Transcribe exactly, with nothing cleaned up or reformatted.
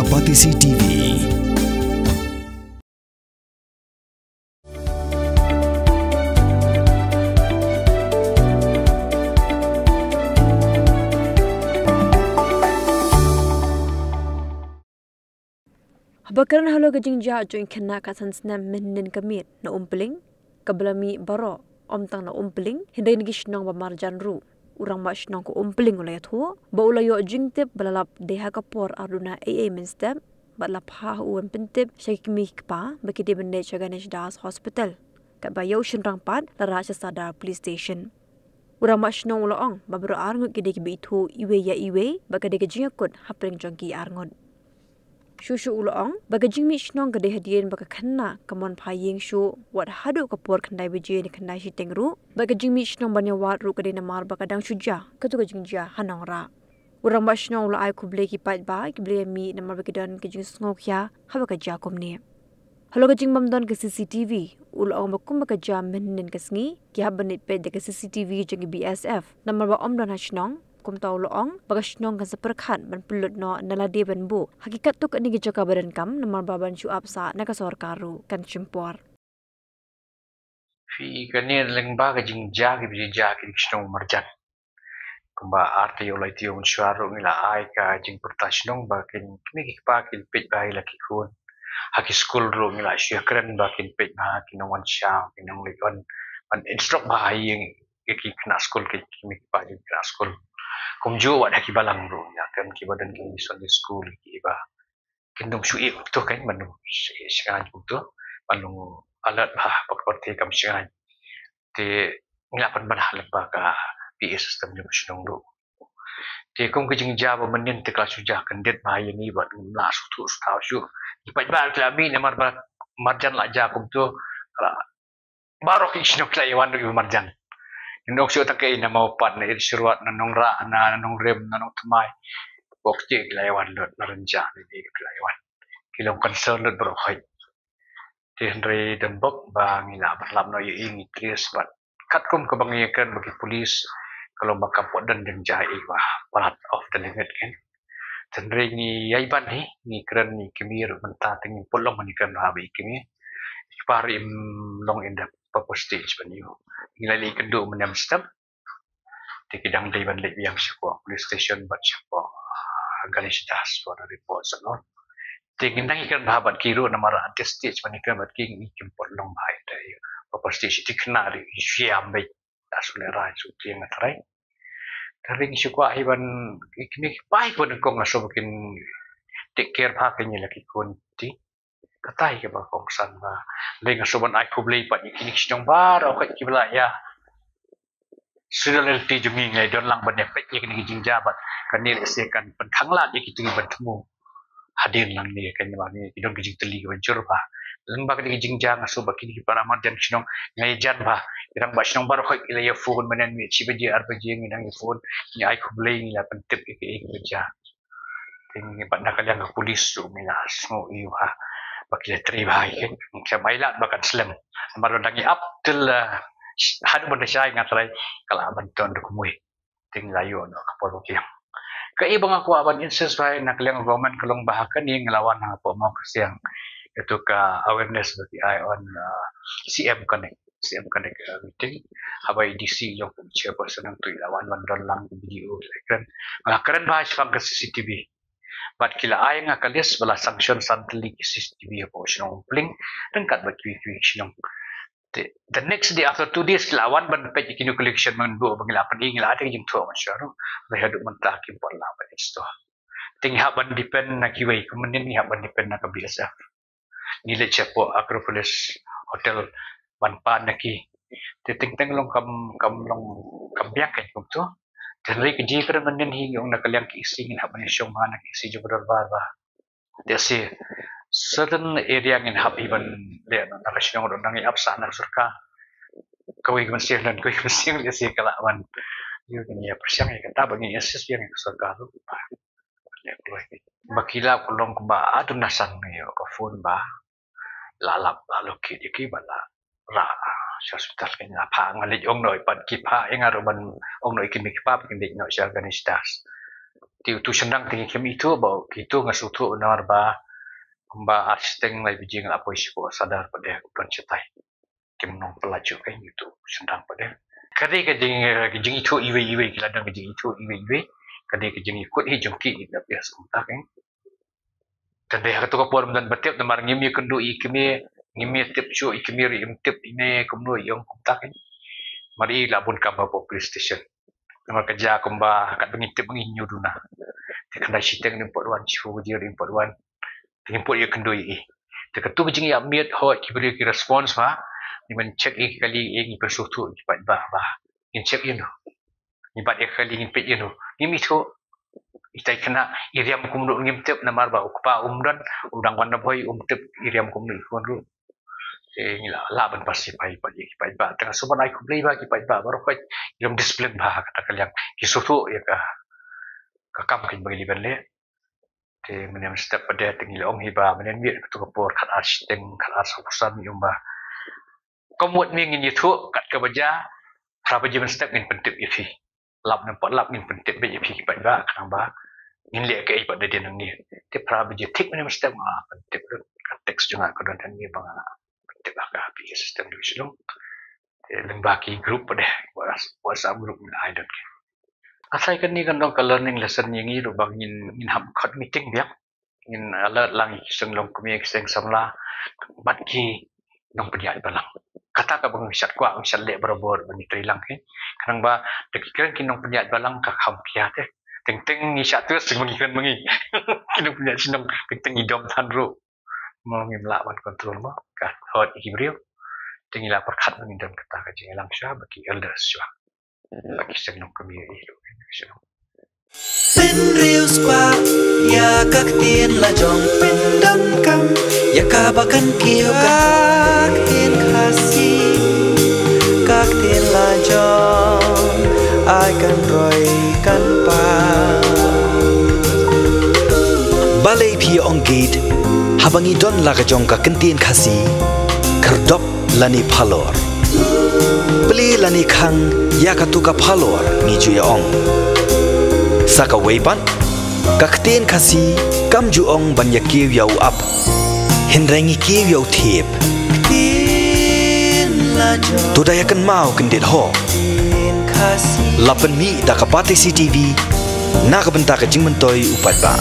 Batesi T V. Haba kren halor ka jingjia jong ki khynnah khatsan snem mynhynnin ka miet na Umpling, kaba la mih baroh, ym tang na Umpling, hynrei na ki shnong ba marjan ruh. U rangbah shnong ka Umpling u la ïathuh ba u la ïoh jingtip ba la lap dei ha ka por ar duna eiei mynstep, bad la phah ha u ban pyntip sha ki kmie ki kpa ba ki dei ban leit sha Ganesh Das Hospital. Katba ïa u shynrang pat la rah sha Sadar Police Station. U rangbah shnong u la ong ba baroh arngut ki dei kiba ithuh iwei ïa iwei, bad ka dei ka jingïakut hapdeng jong ki arngut. Shuh shuh u la ong ba ka jingmih shnong ka dei hadien ba ka khynnah ka mon phai ïing shuh, wat haduh ka por khyndai baje ne khyndai shiteng ruh, bad ka jingmih shnong ban ïawad ruh ka dei namar ba ka dang shu jia kato ka jingjia ha Nongrah. U rangbah shnong u la ai khublei ki paidbah kiba la ïamih namar ba ki don ka jingsngewkhia haba ka jia kumne. Halor ka jingbym don ka C C T V, u la ong ba kumba ka jia mynhynnin ka sngi, ki hap ban leit peit da ka C C T V jong ki B S F, namar ba ym don ha shnong. Kumta u la ong ba ka shnong kan sa pyrkhat ban pynlut noh na lade ban buh ha ki katto katne ki jaka ba donkam, namar ba ban shu ap sah na ka sorkar ruh kan shim por. Phi, kane lyngba ka jingjia kiba jia ha ki shnong marjan. Kumba ar taïew lai taïew mynshuwa ruh ngi la ai ka jingpyrta shnong ba kin, kmie ki kpa kin peit bha ïa la ki khun. Ha ki skul ruh ngi la shu ïakren ba kin peit bha ki nongwan shaw, ki nongleit wan, ban instruct bha ïa ki khynnah skul, ki kmie ki kpa jong ki khynnah skul. Kumjuh wat ha ki balang ruh ngi ïakren, kiba don ki Sunday school, kiba kin ym shu ïeh kumto, kan, ban ym shu ïeh shngaiñ kumto, ban long alert bha ba ka kynthei kam shngaiñ. Te ngi la pynbna lyngba ka P A system jong ka shnong ruh. Te kum ka jingjia ba mynhynnin te ka la shu jia kyndit bha ïa ngi bad ngim lah shu thuh shu thaw shuh. Ngi paidbah ki la mih namar ba marjan la jia kumto, ka la baroh ki shnong ki la ïawan ruh kiba marjan. Ngim ong shuh tang kaei, na Mawpat, na Irisharwat, na Nongrah, na Nongrim, na Nongthymmai. Bok ki la ïawan lut, na Rynjah, na Ibi ki la ïawan. Ki long concern lut baroh khoit. Te hynrei don bok ba ngi la pynlap noh ïa i, ngi trace bad katkum kaba ngi ïakren bad ki police, ka long ba kam pat don jingjia ïa i ba palat off the limit, kan. Te hynrei ngi ïai ban hi, ngi kren ïa i kmie ruh mynta, te ngim pat long ban ïakren bha bad i kmie. I kpa ruh im long in the proper stage ban ïoh. Ngi la leit kynduh mynne mynstep. Te ki dang dei ban leit biang sha ka police station bad sha ka, ah, Ganesh Das for the report and all. Te ngin dang ïakren bha bad ki ruh namar at this stage ban ïakren bad ki, ngi, kim pat long bha ïa ka proper stage. Te khynnah ruh i shu ïam beit. Da shu lehrain shu tieng, nga tharai. Te hynrei ngi shu kwah hi ban, i kmie ki kpa hi, ki ba nyngkong, nga sngew ba kin take care bha ïa kine la ki khun. Te kata hi kaba kongsan bha. Hynrei nga sngew ban ai khublei pat ïa kine ki shnong baroh khoit kiba la ïa solidarity jong ngi, ngi don lang ban ïa peit ïa kine ki jingjia bad kane lehse kan pynkhang lad ïa kito kiban thmu hadien lang ne, kan ïa ba ne ki don ki jingtylli kiba jur bha. Lyngba kine ki jingjia nga sngew ba kine ki para marjan shnong ngi la ïajan bha. Ki rangbah shnong baroh khoit ki la ïa phone mynne mynmiet, shi baje ar baje ngi dang ïa phone, ngi ai khublei, ngi la pyntip ïa kiei kiba jia. Te ngi bad na ka liang ka police ruh ngi la sngew ïa bha ba ki la trei bha ïa ki. Ngi khlem ai lad ba kan slem. Namar ba dang ïa ap til, eh, haduh ban da shai, nga tharai ka lah ban ton da kumwei. Te ngi la ïoh noh ka por ba biang. Kaei ba nga kwah ban insist bha na ka liang ka government ka long ba ha kane ngi la wan hapoh Mawkyrsiang. Ïa tu ka awareness ba ki ai on, uh, C M Connect, C M Connect, uh, meeting. Haba i D C jong ka chairperson hangtu i la wan, wan don lang, ki B D O i la kren. Nga la kren bha shaphang ka C C T V. Bad ki la ai nga ka list ba la sanction san tylli ki C C T V hapoh shnong Umpling, ryngkat bad kiwei kiwei ki shnong. Te, the next day, after two days, ki la wan ban peit ïa kino ki location ban buh, ba ngi la pyni, ngi la ai ka jingthoh mynshuwa ruh, hynrei haduh mynta kim pat lah ban install. Te ngi hap ban depend na kiwei, kumne ngi hap ban depend na ka B S F. Ngi leit shapoh Acropolis Hotel ban pan ïa ki. Te teng teng long kam, kam long kam biang kein kumto. Te hynrei ka jingkren mynhynnin hi ngi ong na ka liang ka E C ngin hap ban ïashong bha na ka E C jong ka dorbar ba lehse certain area ngin hap hi ban leh na ka shnong ruh, dang ïa ap sah na ka sorkar. Kawei ka mynsiem, don kawei ka mynsiem lehse ka lah ban ïoh ngi ïa pyrshang ïa kata ba ngin insist biang ïa ka sorkar ruh ba leh kawei. Ba ki la, ka long kumba a duna san ngi ïoh ka phone ba la lap, la lok ki, ki ba la rah sha hospital, ki la phah. Nga leit ong noh ïa pat ki, phah ïa nga ruh ban ong noh ïa ki kmie ki kpa ba kin leit noh sha Ganesh Das. Te utu shynrang te ngi khlem ithuh, ba ki ithuh nga sngewthuh namar ba kumba ar shiteng lai baje nga la poi shapoh Sadar pat de, u don shatai. Kim nang pynlait shuh, ka ïa utu shynrang pat de. Ka dei ka jing, ka jingithuh iwei iwei, ki la don ka jingithuh iwei iwei. Ka dei ka jingïakut hi jong ki, i dap ïa sngewthuh ka. Tang ba ha katu ka por ym don ba tip namar ngim ïakynduh ïa i kmie, ngim ïatip shuh, i kmie ruh im tip ine kumno i ong kumta ka. Mar i la bun kam hapoh police station. Namar ka jia kumba katba ngin tip ngin ïoh duna. Te khyndai shiteng ruh im pat wan, shiphew baje ruh im pat wan. Te ngim pat ïakynduh ïa i. Te katu ka jingïamiet hoi ki briew ki response ba, ngi ban check ïa ki kali, ïa ngi pynsngewthuh ïa ki paidbah ba ngin check ïa no. Ngi bat ïa ki kali, ngin peit ïa no. Ngim ithuh. Itai khynnah i riam kumno ngim tip namar ba u kpa um don, u dang wan na bhoi, um tip i riam kumno i khun ruh. Te ngi la lah ban pacify pat ïa ki paidbah. Te nga sngewbha ban ai khublei ba ki paidbah baroh khoit ki long discipline bha ha kata ka liang, ki sngewthuh ïa ka, ka kam kaba ngi dei ban leh. Te mynne mynstep pat de te ngi la ong hi ba mynne miet katu ka por khatar shiteng, khatar saw phew san, ngi ong ba kum wat mynne ngin ïathuh kat kaba jia, phra baje mynstep ngin pyntip ïa phi. Lap ne ym pat lap ngin pyntip beit ïa phi ki paidbah, khnang ba ngin leh kaei pat de nangne. Te phra baje thik mynne mynstep nga pyntip lut, ka text jong nga ka don hangne ba nga pyntip ha ka P A system jong shnong. Te lyngba ki group pat de, WhatsApp, WhatsApp group, ngi ai don ki. Nga sa ïa kane kan long ka learning lesson ïa ngi ruh ba ngin, ngin hap khot meeting biang. Ngin alert lang ïa ki seng longkmie, ki seng samla bad ki nongpynïaid balang. Kata kaba ngi shait kwah, ngi shait leh barabor ba ngi trei lang hi. Khnang ba da ki kren ki nongpynïaid balang ka kham khia te. Teng teng ngi shah tyrwa seng ba ngi kren ma ngi. Ki nongpynïaid shnong teng teng ngi dom than ruh. Mo ngim lah ban control mo, ka hurt ïa ki briew. Te ngi la pyrkhat ba ngin don kata ka jingïalang shuwa bad ki elders shuwa. Bad ki seng longkmie ïa ki shnong. Pynriewspah ïa ka ktien la jong, pyndonkam ïa kaba kan kiew, ka ktien Khasi, ka ktien la jong, ai kan roi kan pang. Balei phi ong gate haba ngi don la ka jong ka ktien Khasi? Khyrdop lane phalor, plie lane khang ïa katu ka phalor, ngi ju ïa ong. Sa kawei pat, ka ktien Khasi kam ju ong ban ïa kiew ïa u ap, hynrei ngi kiew ïa u thiep. To da ïa kynmaw kyndit ho. La pynmih da ka Batesi T V na ka bynta ka jingmyntoi u paidbah.